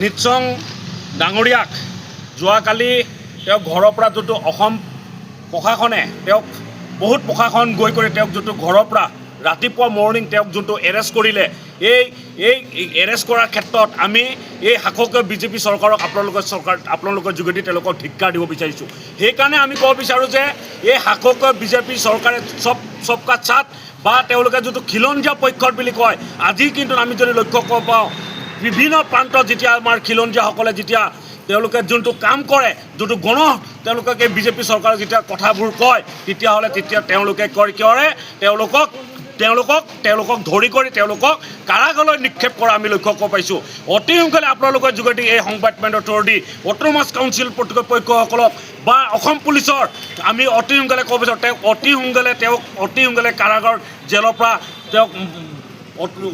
নিতচং ডাঙৰীয়াক যোৱাকালি তেওঁক ঘৰৰ পৰা যোনটো অসম প্ৰশাসনে তেওঁক বহুত প্ৰশাসন গৈ কৰি তেওঁক যোনটো ঘৰৰ পৰা ৰাতিপুৱা মৰ্ণিং তেওঁক যোনটো এৰেষ্ট কৰিলে, এই এই এৰেষ্ট কৰাৰ ক্ষেত্ৰত আমি এই শাসকীয় বিজেপি চৰকাৰক আপোনালোকৰ চৰকাৰ আপোনালোকৰ যোগেদি তেওঁলোকক ধিক্কাৰ দিব বিচাৰিছোঁ। সেইকাৰণে আমি ক'ব বিচাৰোঁ যে এই শাসকীয় বিজেপি চৰকাৰে সবকা সাথ বা তেওঁলোকে যোনটো খিলঞ্জীয়া পক্ষত বুলি কয়, আজি কিন্তু আমি যদি লক্ষ্য কৰিব পাওঁ, বিভিন্ন প্ৰান্তত যেতিয়া আমাৰ খিলঞ্জীয়াসকলে যেতিয়া তেওঁলোকে যোনটো কাম কৰে, যোনটো গণ তেওঁলোকক এই বিজেপি চৰকাৰে যেতিয়া কথাবোৰ কয়, তেতিয়াহ'লে তেতিয়া তেওঁলোকে কয় কৰে তেওঁলোকক তেওঁলোকক তেওঁলোকক ধৰি কৰি তেওঁলোকক কাৰাগাৰলৈ নিক্ষেপ কৰা আমি লক্ষ্য কৰিব পাইছোঁ। অতি সোনকালে আপোনালোকৰ যোগেদি এই সংবাদ মেলৰ থ্ৰুদি অট'নমাছ কাউন্সিল কৰ্তৃপক্ষসকলক বা অসম পুলিচৰ আমি অতি সোনকালে ক'ব বিচাৰোঁ, তেওঁক অতি সোনকালে কাৰাগাৰ জেলৰ পৰা তেওঁক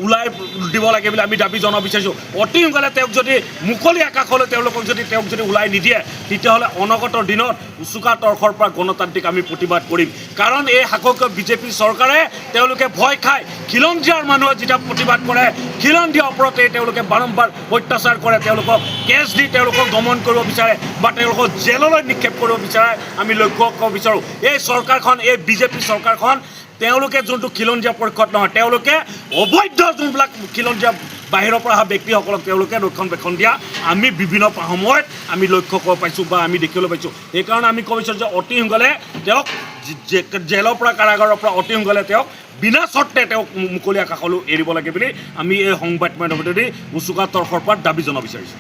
ওলাই দিব লাগে বুলি আমি দাবী জনাব বিচাৰিছোঁ। অতি সোনকালে তেওঁক যদি মুকলি আকাশলৈ তেওঁলোকক যদি তেওঁক যদি ওলাই নিদিয়ে, তেতিয়াহ'লে অনাগত দিনত উচুকা তৰফৰ পৰা গণতান্ত্ৰিক আমি প্ৰতিবাদ কৰিম। কাৰণ এই শাসকীয় বিজেপি চৰকাৰে তেওঁলোকে ভয় খায়। খিলঞ্জীয়াৰ মানুহে যেতিয়া প্ৰতিবাদ কৰে, খিলঞ্জীয়াৰ ওপৰতে তেওঁলোকে বাৰম্বাৰ অত্যাচাৰ কৰে, তেওঁলোকক কেছ দি তেওঁলোকক দমন কৰিব বিচাৰে বা তেওঁলোকক জেললৈ নিক্ষেপ কৰিব বিচাৰে। আমি লক্ষ্য কৰিব বিচাৰোঁ, এই চৰকাৰখন, এই বিজেপি চৰকাৰখন তেওঁলোকে যোনটো খিলঞ্জীয়া পক্ষত নহয়, তেওঁলোকে অবৈধ যোনবিলাক খিলঞ্জীয়া বাহিৰৰ পৰা অহা ব্যক্তিসকলক তেওঁলোকে ৰক্ষণাবেক্ষণ দিয়া আমি বিভিন্ন সময়ত আমি লক্ষ্য কৰিব পাইছোঁ বা আমি দেখিবলৈ পাইছোঁ। সেইকাৰণে আমি ক'ব বিচাৰোঁ যে অতি সোনকালে তেওঁক জেলৰ পৰা, কাৰাগাৰৰ পৰা অতি সোনকালে তেওঁক বিনা চৰ্তে তেওঁক মুকলি আকাশলৈ এৰিব লাগে বুলি আমি এই সংবাদ মাধ্যমৰ দি উচুকা তৰফৰ পৰা দাবী জনাব বিচাৰিছোঁ।